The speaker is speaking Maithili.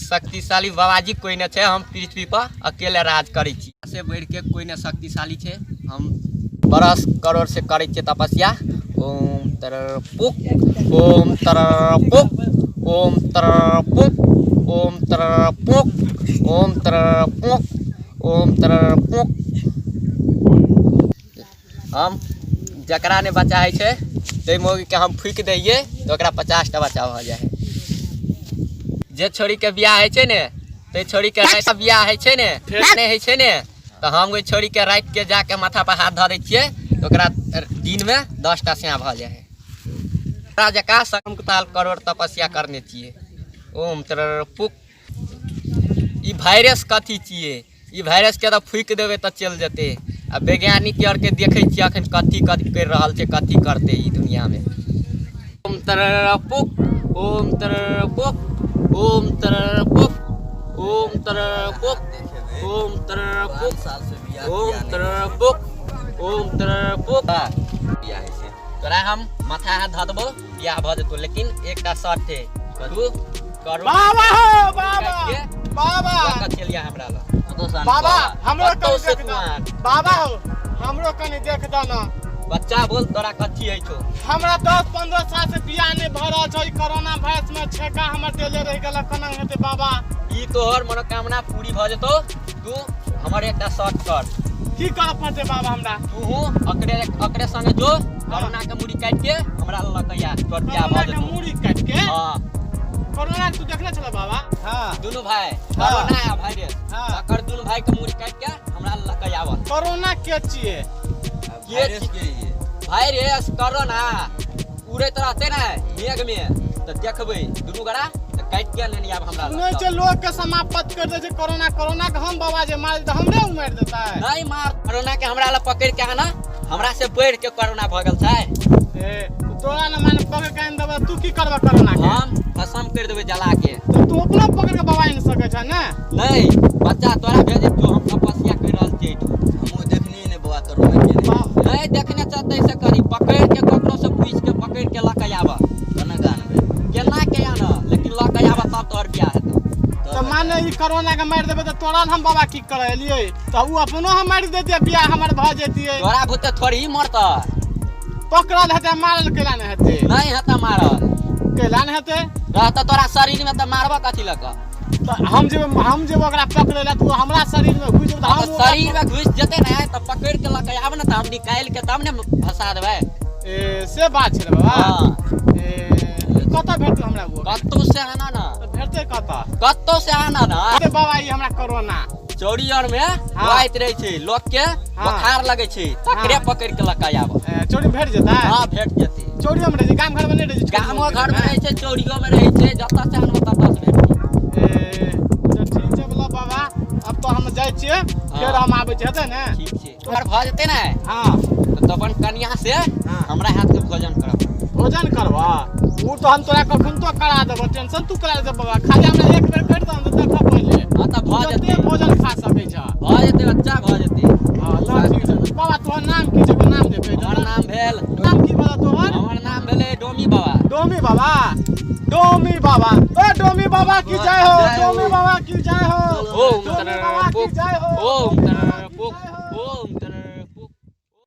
शक्तिशाली बाबाजी कोई न छै, हम पृथ्वी पर अकेले राज करै छी। से बढ़ि के कोई न शक्तिशाली छै। हम बरस करोड़ से करै छियै तपस्या। ओम तर पुक, ओम तर पुक, ओम तर पुक, ओम तर पुक, ओम तर पुक, ओम तर पुक। हम जकरा नहि बच्चा होइ छै ताहि मौगीके हम फूकि दैयै तऽ ओकरा 50 टा बच्चा भऽ जाइ है। जे छोरीके बियाह होइ छै ने ताहि छोरीके राति बियाह होइ छै ने, नहि होइ छै ने, तऽ हम ओहि छोरीके रातिके जाके माथा पर हाथ धऽ दै छियै तऽ ओकरा दिनमे 10 टा स्याह भऽ जाइ है। ओकरा जकाँ ताल करोड़ तपस्या करने छियै। ओम तर पुक। ई वायरस कथी छियै? ई वायरसके तऽ फूकि देबै तऽ चलि जेतै। आ वैज्ञानिक आरके देखै छियै अखन कथी कथी करि रहल छै, कथी करतै ई दुनियामे। ओम तर पुक, ओम तर पुक, ओम तर पुक, ओम तर पुक, ओम तर पुक, ओम तर पुक, ओम तर पुक। बियाह होइ छै। तोरा हम माथा हाथ धऽ देबौ, बियाह भऽ जेतौ, लेकिन एकटा शर्त है। तू करो। बाबा हो बाबा, बाबा चलि आ हमरा लग। कतौ से आन? बाबा हमरो कतौ कनि से देख तू दऽ। आन। बाबा हो, हमरो कनि देख दऽ न। बच्चा बोल, तोरा कथी होइ छौ? हमरा 10-15 साल से बियाह नहि भऽ रहल छै। ई कोरोना वायरस में छेका हमर देले रहि गेल, केना हेतै बाबा? ई तोहर मनोकामना पूरी भऽ जेतौ। तू हमर एकटा शर्त कर। की करऽ पड़तै बाबा हमरा? तू अकरे अकरे संगे जो, कोरोना के मुड़ी काटि के हमरा लऽ के आ, तोहर बियाह कोरोना भऽ के जेतौ। मूड़ी काटि के? हाँ। कोरोना के तू देखने छल बाबा? हाँ। दुनू भाई, हाँ। कोरोना आ वायरस, हाँ। तकर दुनू भाई के मुड़ी काटि के हमरा लऽ के आबऽ। कोरोना के छियै? वायरस के ये वायरस कोरोना उड़ैत रहते ने मेघ में, तऽ देखबै दुनू गोरा तऽ काटि के लेने आब हमरा सुनै लग। छै लोक के समाप्त कर दै छै कोरोना। कोरोना के हम बाबा जे मारि तऽ हमरे उमारि देतै? नहीं मार। कोरोना के हमरा लग पकड़ के आना। हमरा से बढ़ के कोरोना भऽ गेल छै। ए, तोरा न माने पकड़ के आनि देबै, तू की करबह कोरोना के? हम भस्म कर देबै जला के। तऽ तू अपनो पकड़ के बाबा आनि सकै छ ने? नहीं बच्चा, तोरा भेजे जो, हम तपस्या कर रहल छियै एहिठाम। हमहूँ देखनी नहि बौआ कोरोना के। नहीं देखने चलते से करी, पकड़ के ककरो से पूछ के पकड़ के लऽ के आबऽ। केना के आनबै? केना के आनऽ, लेकिन लऽ के आबऽ तब तोहर बियाह हेतौ। तऽ माने ई कोरोना के मारि देबै तऽ तोरा हम बाबा की करे एलियै? तऽ उ अपनो हम मारि देतियै, बियाह हमर भऽ जेतियै। तोरा भूते थोड़ी ही मरतै। पकड़ल हेतै, मारल कैला नहि हेतै? नहीं हेतै मारल। कैला नहि हेतै? रहतै तोरा शरीर में तऽ मारबऽ कथी लऽ कऽ? तऽ हम जेबै ओकरा पकड़ै लए तऽ ओ हमरा शरीर में घुसि जेबै तऽ हाँ, हम तऽ ओकरा शरीर में घुसि जेतै ने तऽ पकड़ के लऽ के आब ने, तऽ हम निकालि के तब ने फंसा देबै। ए, से बात छै रे बाबा। हाँ। ए, कतऽ भेटल हमरा ओ? कतौ से आना ना। तऽ भेटतै कतऽ? कतौ से आना ना। अरे बाबा, ई हमरा कोरोना चौरी आर में बोआइत रहै छै, लोक के बोखार लगै छै, तकरे पकड़ के लऽ के आब। ए, चोरी भेट जेतै? हाँ, भेट जेतै। चोरियो में रहै छै, गाम घर में नहि रहै छै? गामो घर में रहै छै, चौरियो में रहै छै, जतऽ से आनबो ततऽ से भेटतै। ए, तऽ ठीक छै बोला बाबा, अब तऽ हम जाइ छियै, फेर हम आबै छियै, हेतै ने? ठीक छै, तोहर भऽ जेतै ने तऽ अपन कनिया से हमरा हाथ के भोजन करब। भोजन करबह? ओ तऽ हम तोरा कखन तो करा देबो, टेंशन तू करा दे बाबा। खाली हमरा एक बेर करि दह, तऽ देखऽ पहिले। हाँ, तऽ भऽ जते जेतै। भोजन खा सकै छ। भऽ जेतै बच्चा, भऽ जेतै। हाँ, ल ठीक छै बाबा। तोहर नाम की छै? ओकर नाम जे कहि हमर दे। नाम भेल नाम की भेल तोहर? हमर नाम भेलै डोमी बाबा। डोमी बाबा, डोमी बाबा, ओ डोमी बाबा की जय हो! जय हो। डोमी बाबा की जय हो! ओम डोमी बाबा की जय हो! ओम।